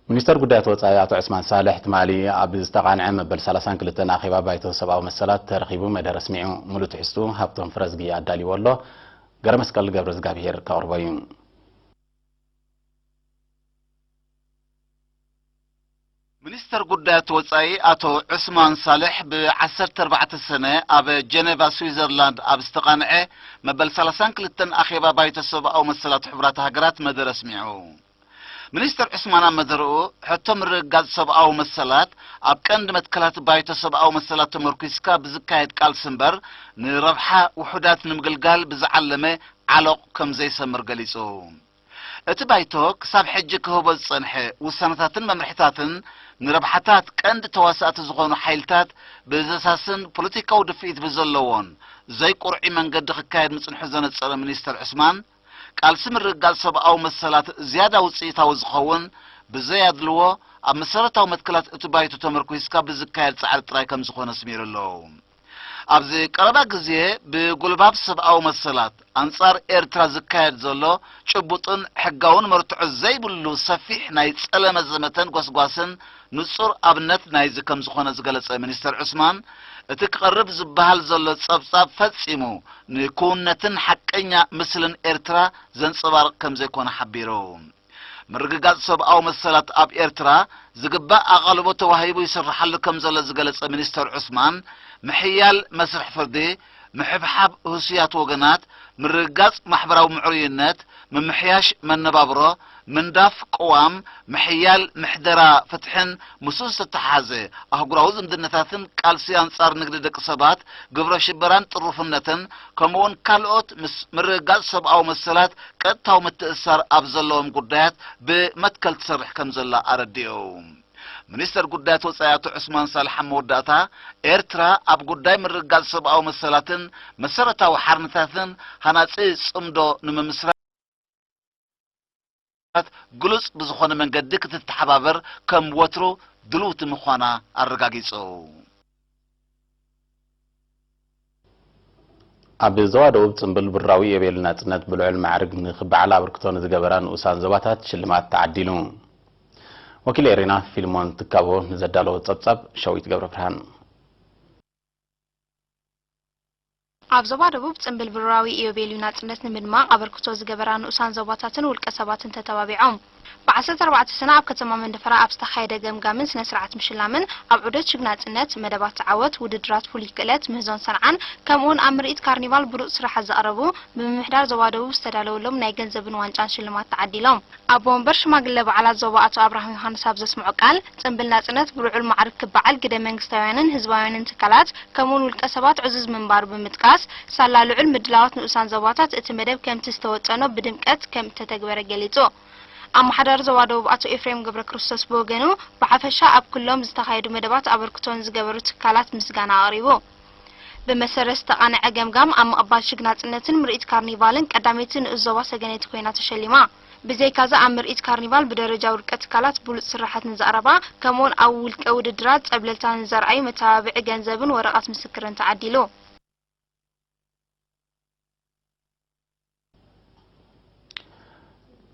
ሚኒስተር ጉዳያት ወጻኢ ኣቶ ዑስማን ሳልሕ ትማሊ ኣብ ዝተቓንዐ መበል ሰላሳን ክልተን ኣኼባ ባይቶ ሰብኣዊ መሰላት ተረኺቡ መደረ ኣስሚዑ። ሙሉእ ትሕዝቱ ሃብቶም ፍረዝጊ ኣዳልይዎ ኣሎ። ገረመስቀል ገብረዝጋብሄር ከቕርቦ እዩ። ሚኒስተር ጉዳያት ወጻኢ ኣቶ ዑስማን ሳልሕ ብዓሰርተ ኣርባዕተ ሰነ ኣብ ጀኔቫ ስዊዘርላንድ ኣብ ዝተቓንዐ መበል ሰላሳን ክልተን ኣኼባ ባይቶ ሰብኣዊ መሰላት ሕቡራት ሃገራት መደረ ኣስሚዑ። ሚኒስተር ዑስማን ኣብ መደረኡ፣ ሕቶ ምርግጋጽ ሰብኣዊ መሰላት ኣብ ቀንዲ መትከላት ባይቶ ሰብኣዊ መሰላት ተመርኲስካ ብዝካየድ ቃልሲ እምበር፣ ንረብሓ ውሑዳት ንምግልጋል ብዝዓለመ ዓሎቕ ከም ዘይሰምር ገሊጹ። እቲ ባይቶ ክሳብ ሕጂ ክህቦ ዝጸንሐ ውሳነታትን መምርሕታትን ንረብሓታት ቀንዲ ተዋሳእቲ ዝኾኑ ሓይልታት ብዘሳስን ፖለቲካዊ ድፍኢት ብዘለዎን ዘይቁርዒ መንገዲ ክካየድ ምጽንሑ ዘነጸረ ሚኒስተር ዑስማን፣ ቃልሲ ምርግጋጽ ሰብኣዊ መሰላት ዝያዳ ውጽኢታዊ ዝኸውን ብዘይ ኣድልዎ ኣብ መሰረታዊ መትከላት እቲ ባይቶ ተመርኲስካ ብዝካየድ ጻዕሪ ጥራይ ከም ዝኾነ ኣስሚሩ ኣሎ። ኣብዚ ቀረባ ግዜ ብጉልባብ ሰብኣዊ መሰላት ኣንጻር ኤርትራ ዝካየድ ዘሎ ጭቡጥን ሕጋውን መርትዖ ዘይብሉ ሰፊሕ ናይ ጸለመ ዘመተን ጎስጓስን ንጹር ኣብነት ናይዚ ከም ዝኾነ ዝገለጸ ሚኒስተር ዑስማን፣ እቲ ክቐርብ ዝበሃል ዘሎ ጸብጻብ ፈጺሙ ንክውንነትን ሓቀኛ ምስልን ኤርትራ ዘንጸባርቕ ከም ዘይኮነ ሓቢሩ። ምርግጋጽ ሰብኣዊ መሰላት ኣብ ኤርትራ ዝግባእ ኣቓልቦ ተዋሂቡ ይስርሓሉ ከም ዘሎ ዝገለጸ ሚኒስተር ዑስማን፣ ምሕያል መስርሕ ፍርዲ፣ ምሕብሓብ ህሱያት ወገናት፣ ምርግጋጽ ማሕበራዊ ምዕሩይነት፣ ምምሕያሽ መነባብሮ፣ ምንዳፍ ቅዋም፣ ምሕያል ምሕደራ ፍትሕን ምስኡ ዝተተሓሓዘ ኣህጉራዊ ዝምድናታትን ቃልሲ ኣንጻር ንግዲ ደቂ ሰባት፣ ግብረ ሽበራን ጥሩፍነትን፣ ከምኡውን ካልኦት ምስ ምርግጋጽ ሰብኣዊ መሰላት ቀጥታዊ ምትእስሳር ኣብ ዘለዎም ጉዳያት ብመትከል ትሰርሕ ከም ዘላ ኣረዲኡ። ሚኒስተር ጉዳያት ወጻኢ ኣቶ ዑስማን ሳልሕ ኣብ መወዳእታ፣ ኤርትራ ኣብ ጉዳይ ምርግጋጽ ሰብኣዊ መሰላትን መሰረታዊ ሓርነታትን ሃናጺ ጽምዶ ንምምስራት ግሉጽ ብዝኾነ መንገዲ ክትተሓባበር ከም ወትሩ ድልውቲ ምዃና ኣረጋጊጹ። ኣብ ዞባ ደቡብ ጽምብል ብራዊ ኢዮቤል ናጽነት ብልዑል ማዕርግ ንኽበዓል ኣበርክቶ ንዝገበራ ንኡሳን ዞባታት ሽልማት ተዓዲሉ። ወኪል ኤሬና ፊልሞን ትካቦ ንዘዳለዎ ጸብጻብ ሸዊት ገብረ ብርሃን። ኣብ ዞባ ደቡብ ጽምብል ብራዊ ኢዮቤልዩ ናጽነት ንምድማቕ ኣበርክቶ ዝገበራ ንኡሳን ዞባታትን ውልቀ ሰባትን ተተባቢዖም። ብ ዓሰርተ ኣርባዕተ ሰነ ኣብ ከተማ መንደፈራ ኣብ ዝተኻየደ ገምጋምን ስነ ስርዓት ምሽላምን ኣብ ዑደት ሽግ ናጽነት፣ መደባት ዓወት፣ ውድድራት ፍሉይ ክእለት፣ ምህዞን ሰንዓን ከምኡውን ኣብ ምርኢት ካርኒቫል ብሉጽ ስራሓት ዘቕረቡ ብምምሕዳር ዞባ ደቡብ ዝተዳለወሎም ናይ ገንዘብን ዋንጫን ሽልማት ተዓዲሎም። ኣቦ ወንበር ሽማግለ በዓላት ዞባ ኣቶ ኣብርሃም ዮሃንስ ኣብ ዘስምዖ ቃል፣ ጽምብል ናጽነት ብልዑል ማዕርግ ክበዓል ግደ መንግስታውያንን ህዝባውያንን ትካላት ከምኡውን ውልቀ ሰባት ዕዙዝ ምንባሩ ብምጥቃስ፣ ሳላ ልዑል ምድላዋት ንኡሳን ዞባታት እቲ መደብ ከምቲ ዝተወጠኖ ብድምቀት ከም እተተግበረ ገሊጹ። ኣመሓዳሪ ዞባ ደቡብ ኣቶ ኤፍሬም ገብረ ክርስቶስ ብወገኑ፣ ብሓፈሻ ኣብ ኩሎም ዝተኻየዱ መደባት ኣበርክቶ ንዝገበሩ ትካላት ምስጋና ኣቕሪቡ። ብመሰረት ዝተቓንዐ ገምጋም ኣብ ምቕባል ሽግ ናጽነትን ምርኢት ካርኒቫልን ቀዳመይቲ ንኡስ ዞባ ሰገነይቲ ኮይና ተሸሊማ። ብዘይካዚ ኣብ ምርኢት ካርኒቫል ብደረጃ ውልቀ ትካላት ብሉጽ ስራሓት ንዘቕረባ ከምኡውን ኣብ ውልቀ ውድድራት ጸብለልታ ንዘርኣዩ መተባብዒ ገንዘብን ወረቐት ምስክርን ተዓዲሉ።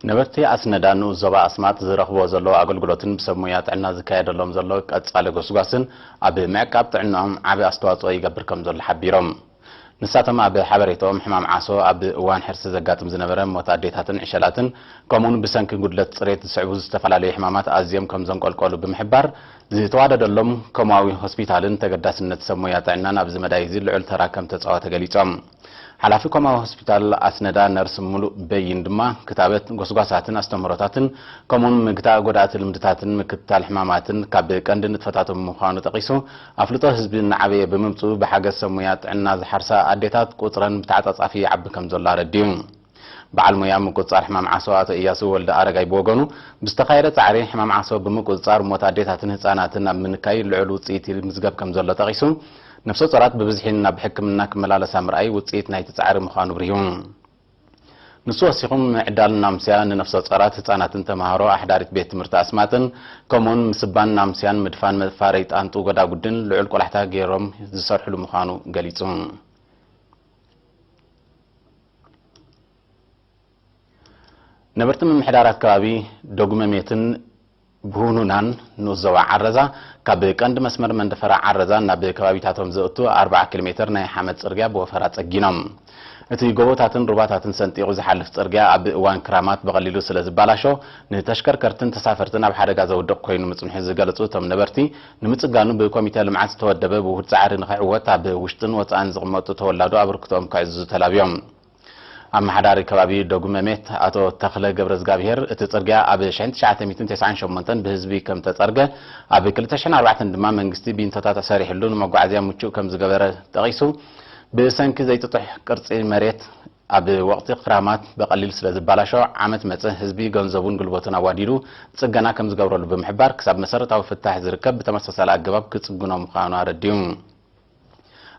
ነበርቲ ኣስነዳ ንኡስ ዞባ ኣስማጥ ዝረኽብዎ ዘለዉ ኣገልግሎትን ብሰብ ሞያ ጥዕና ዝካየደሎም ዘሎ ቀጻሊ ጎስጓስን ኣብ ምዕቃብ ጥዕናኦም ዓቢ ኣስተዋጽኦ ይገብር ከም ዘሎ ሓቢሮም። ንሳቶም ኣብ ሓበሬታኦም ሕማም ዓሶ ኣብ እዋን ሕርሲ ዘጋጥም ዝነበረ ሞት ኣዴታትን ዕሸላትን ከምኡውን ብሰንኪ ጉድለት ጽሬት ዝስዕቡ ዝተፈላለዩ ሕማማት ኣዝዮም ከም ዘንቆልቆሉ ብምሕባር ዝተዋደደሎም ኮማዊ ሆስፒታልን ተገዳስነት ሰብ ሞያ ጥዕናን ኣብዚ መዳይ እዚ ልዑል ተራ ከም ተጻወተ ገሊጾም። ሓላፊ ኮማዊ ሆስፒታል ኣስነዳ ነርስ ሙሉእ በይን ድማ ክታበት፣ ጎስጓሳትን ኣስተምህሮታትን ከምኡውን ምግታእ ጎዳእቲ ልምድታትን ምክትታል ሕማማትን ካብ ቀንዲ ንጥፈታቶም ምዃኑ ጠቒሱ ኣፍልጦ ህዝቢ እናዓበየ ብምምፅኡ ብሓገዝ ሰብ ሞያ ጥዕና ዝሓርሳ ኣዴታት ቁፅረን ብተዓፃፃፊ ይዓቢ ከም ዘሎ ኣረዲኡ። በዓል ሞያ ምቁፅፃር ሕማም ዓሶ ኣቶ እያሱ ወልደ ኣረጋይ ብወገኑ ብዝተኻየደ ፃዕሪ ሕማም ዓሶ ብምቁፅፃር ሞት ኣዴታትን ህፃናትን ኣብ ምንካይ ልዑል ውፅኢት ይምዝገብ ከም ዘሎ ጠቒሱ ነፍሰ ጾራት ብብዝሒ ናብ ሕክምና ክመላለሳ ምርኣይ ውፅኢት ናይቲ ፃዕሪ ምዃኑ ብሪሁ። ንሱ ወሲኹ ምዕዳል ናምስያ ንነፍሰ ጾራት ህጻናትን ተማሃሮ ኣሕዳሪት ቤት ትምህርቲ ኣስማጥን ከምኡውን ምስባን ናምስያን ምድፋን መፋረይ ጣንጡ ጎዳጉድን ልዑል ቆላሕታ ገይሮም ዝሰርሕሉ ምዃኑ ገሊጹ። ነበርቲ ምምሕዳራት ከባቢ ደጉመሜትን ብሁኑናን ንኡስ ዞባ ዓረዛ ካብ ቀንዲ መስመር መንደፈራ ዓረዛ ናብ ከባቢታቶም ዘእቱ ኣርብዓ ኪሎ ሜትር ናይ ሓመድ ጽርግያ ብወፈራ ጸጊኖም። እቲ ጎቦታትን ሩባታትን ሰንጢቑ ዝሓልፍ ጽርግያ ኣብ እዋን ክራማት ብቐሊሉ ስለ ዝባላሾ፣ ንተሽከርከርትን ተሳፈርትን ኣብ ሓደጋ ዘውድቕ ኮይኑ ምጽንሑ ዝገለጹ እቶም ነበርቲ፣ ንምጽጋኑ ብኮሚተ ልምዓት ዝተወደበ ብውሁድ ጻዕሪ ንኽዕወት ኣብ ውሽጥን ወጻእን ዝቕመጡ ተወላዶ ኣበርክቶኦም ከዕዝዙ ተላብዮም። ኣመሓዳሪ ከባቢ ደጉመሜት ኣቶ ተኽለ ገብረዝጋብሄር፣ እቲ ጽርግያ ኣብ ሽሕን ትሽዓተ ሚእትን ተስዓን ሸሞንተን ብህዝቢ ከም ተጸርገ፣ ኣብ ክልተ ሽሕን ኣርባዕተን ድማ መንግስቲ ቢንቶታት ሰሪሕሉ ንመጓዓዝያ ምቹእ ከም ዝገበረ ጠቒሱ፣ ብሰንኪ ዘይጥጡሕ ቅርጺ መሬት ኣብ ወቕቲ ክራማት ብቐሊል ስለ ዝባላሾ፣ ዓመት መጸ ህዝቢ ገንዘቡን ጉልበቱን ኣዋዲዱ ጽገና ከም ዝገብረሉ ብምሕባር፣ ክሳብ መሰረታዊ ፍታሕ ዝርከብ ብተመሳሳሊ ኣገባብ ክጽግኖ ምዃኑ ኣረዲኡ።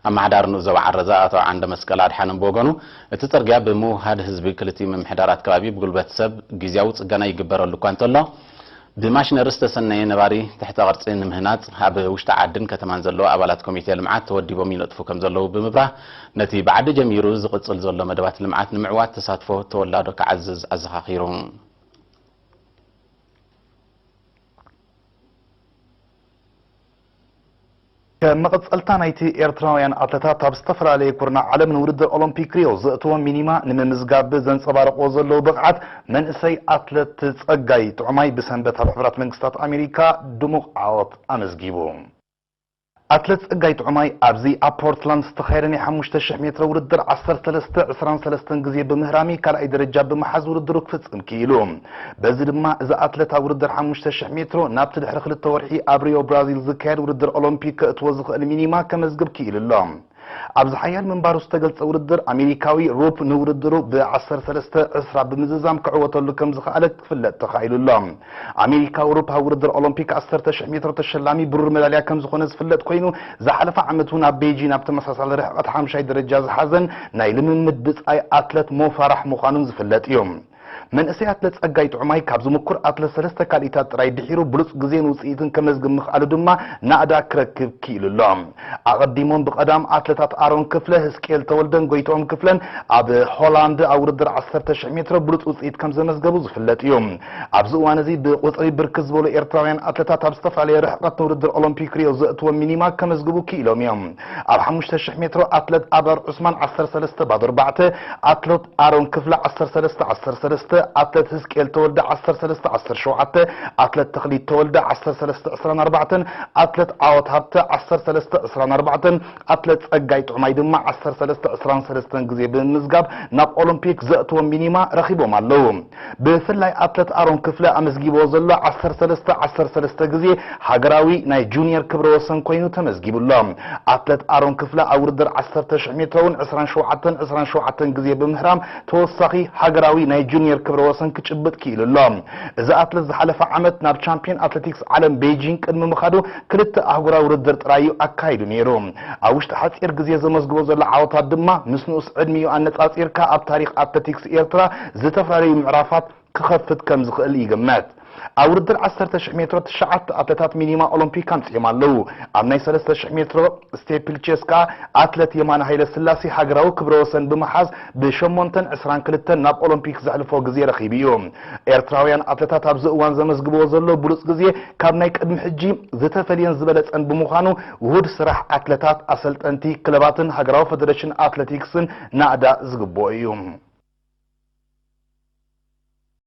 ኣመሓዳሪ ንኡስ ዞባ ዓረዛ ኣቶ ዓንደ መስቀል ኣድሓኖም ብወገኑ፣ እቲ ጽርግያ ብምውሃድ ህዝቢ ክልቲኡ ምምሕዳራት ከባቢ ብጉልበት ሰብ ግዝያዊ ጽገና ይግበረሉ እኳ እንተሎ፣ ብማሽነሪ ዝተሰነየ ነባሪ ትሕተ ቅርጺ ንምህናጽ ኣብ ውሽጢ ዓድን ከተማን ዘለዉ ኣባላት ኮሚቴ ልምዓት ተወዲቦም ይነጥፉ ከም ዘለዉ ብምብራህ፣ ነቲ ብዓዲ ጀሚሩ ዝቕጽል ዘሎ መደባት ልምዓት ንምዕዋት ተሳትፎ ተወላዶ ክዓዝዝ ኣዘኻኺሩ። ከም መቐጸልታ ናይቲ ኤርትራውያን ኣትለታት ኣብ ዝተፈላለየ ኩርናዕ ዓለም ንውድድር ኦሎምፒክ ሪዮ ዘእትዎ ሚኒማ ንምምዝጋብ ዘንጸባርቕዎ ዘለዉ ብቕዓት፣ መንእሰይ ኣትለት ጸጋይ ጥዑማይ ብሰንበት ኣብ ሕቡራት መንግስታት ኣሜሪካ ድሙቕ ዓወት ኣመዝጊቡ። ኣትለት ጸጋይ ጥዑማይ ኣብዚ ኣብ ፖርትላንድ ዝተኻየደ ናይ ሓሙሽተ ሽሕ ሜትሮ ውድድር ዓሰርተ ሰለስተ ዕስራን ሰለስተን ግዜ ብምህራሚ ካልኣይ ደረጃ ብምሓዝ ውድድሩ ክፍጽም ክኢሉ። በዚ ድማ እዚ ኣትለት ኣብ ውድድር ሓሙሽተ ሽሕ ሜትሮ ናብቲ ድሕሪ ክልተ ወርሒ ኣብ ሪዮ ብራዚል ዝካየድ ውድድር ኦሎምፒክ ከእትዎ ዝኽእል ሚኒማ ከመዝግብ ክኢሉ ኣሎ። ኣብዚ ሓያል ምንባሩ ዝተገልጸ ውድድር ኣሜሪካዊ ሩፕ ንውድድሩ ብ ዓሰርተ ሰለስተ ዕስራ ብምዝዛም ክዕወተሉ ከም ዝኸኣለ ክፍለጥ ተኻኢሉ ኣሎ። ኣሜሪካዊ ሩፕ ኣብ ውድድር ኦሎምፒክ ዓሰርተ ሽሕ ሜትሮ ተሸላሚ ብሩር መዳልያ ከም ዝኾነ ዝፍለጥ ኮይኑ፣ ዝሓለፈ ዓመት እውን ኣብ ቤጂን ኣብ ተመሳሳሊ ርሕቐት ሓምሻይ ደረጃ ዝሓዘን ናይ ልምምድ ብጻይ ኣትለት ሞ ፋራሕ ምዃኑን ዝፍለጥ እዩ። መንእሰይ ኣትለት ጸጋይ ጥዑማይ ካብዚ ምኩር ኣትለት ሰለስተ ካልኢታት ጥራይ ድሒሩ ብሉጽ ግዜን ውጽኢትን ከመዝግብ ምኽኣሉ ድማ ናእዳ ክረክብ ክኢሉ ኣሎ። ኣቐዲሞም ብቐዳም ኣትለታት ኣሮን ክፍለ፣ ህዝቅኤል ተወልደን ጎይትኦም ክፍለን ኣብ ሆላንድ ኣብ ውድድር ዓሰርተ ሽሕ ሜትሮ ብሉጽ ውጽኢት ከም ዘመዝገቡ ዝፍለጥ እዩ። ኣብዚ እዋን እዚ ብቁጽሪ ብርክት ዝበሉ ኤርትራውያን ኣትለታት ኣብ ዝተፈላለየ ርሕቐት ንውድድር ኦሎምፒክ ሪዮ ዘእትዎ ሚኒማ ከመዝግቡ ክኢሎም እዮም። ኣብ ሓሙሽተ ሽሕ ሜትሮ ኣትለት ኣበር ዑስማን ዓሰርተ ሰለስተ ባዶ ኣርባዕተ፣ ኣትለት ኣሮን ክፍለ ዓሰርተ ሰለስተ ዓሰርተ ሰለስተ፣ ኣትለት ህዝቅኤል ተወልደ ዓሰርተ ሰለስተ ዓሰርተ ሸውዓተ፣ ኣትለት ተኽሊት ተወልደ ዓሰርተ ሰለስተ ዕስራን ኣርባዕተን፣ ኣትለት ዓወት ሃብተ ዓሰርተ ሰለስተ ዕስራን ኣርባዕተን፣ ኣትለት ጸጋይ ጥዑማይ ድማ ዓሰርተ ሰለስተ ዕስራን ሰለስተን ግዜ ብምምዝጋብ ናብ ኦሎምፒክ ዘእትዎ ሚኒማ ረኺቦም ኣለዉ። ብፍላይ ኣትለት ኣሮን ክፍለ ኣመዝጊብዎ ዘሎ ዓሰርተ ሰለስተ ዓሰርተ ሰለስተ ግዜ ሃገራዊ ናይ ጁኒየር ክብረ ወሰን ኮይኑ ተመዝጊቡ ኣሎ። ኣትለት ኣሮን ክፍለ ኣብ ውድድር ዓሰርተ ሽሕ ሜትሮ እውን ዕስራን ሸውዓተን ዕስራን ሸውዓተን ግዜ ብምህራም ተወሳኺ ሃገራዊ ናይ ጁኒየር ክብረ ወሰን ክጭብጥ ክኢሉ ኣሎ። እዚ ኣትለት ዝሓለፈ ዓመት ናብ ቻምፒዮን ኣትሌቲክስ ዓለም ቤጂንግ ቅድሚ ምኻዱ ክልተ ኣህጉራዊ ውድድር ጥራይ እዩ ኣካይዱ ነይሩ። ኣብ ውሽጢ ሓጺር ግዜ ዘመዝግቦ ዘሎ ዓወታት ድማ ምስ ንኡስ ዕድሚኡ ኣነጻጺርካ ኣብ ታሪኽ ኣትሌቲክስ ኤርትራ ዝተፈላለዩ ምዕራፋት ክኸፍት ከም ዝኽእል ይግመት። ኣብ ውድድር ዓሰርተ ሽሕ ሜትሮ ትሽዓተ ኣትለታት ሚኒማ ኦሎምፒክ ኣምጺኦም ኣለዉ። ኣብ ናይ ሰለስተ ሽሕ ሜትሮ ስቴፕልቼስ ከኣ ኣትለት የማነ ሃይለ ስላሴ ሃገራዊ ክብረ ወሰን ብምሓዝ ብሸሞንተን ዕስራን ክልተን ናብ ኦሎምፒክ ዘሕልፎ ግዜ ረኺቡ እዩ። ኤርትራውያን ኣትለታት ኣብዚ እዋን ዘመዝግብዎ ዘሎ ብሉጽ ግዜ ካብ ናይ ቅድሚ ሕጂ ዝተፈልየን ዝበለጸን ብምዃኑ፣ ውሁድ ስራሕ ኣትለታት፣ ኣሰልጠንቲ፣ ክለባትን ሃገራዊ ፈደረሽን ኣትሌቲክስን ናእዳ ዝግብኦ እዩ።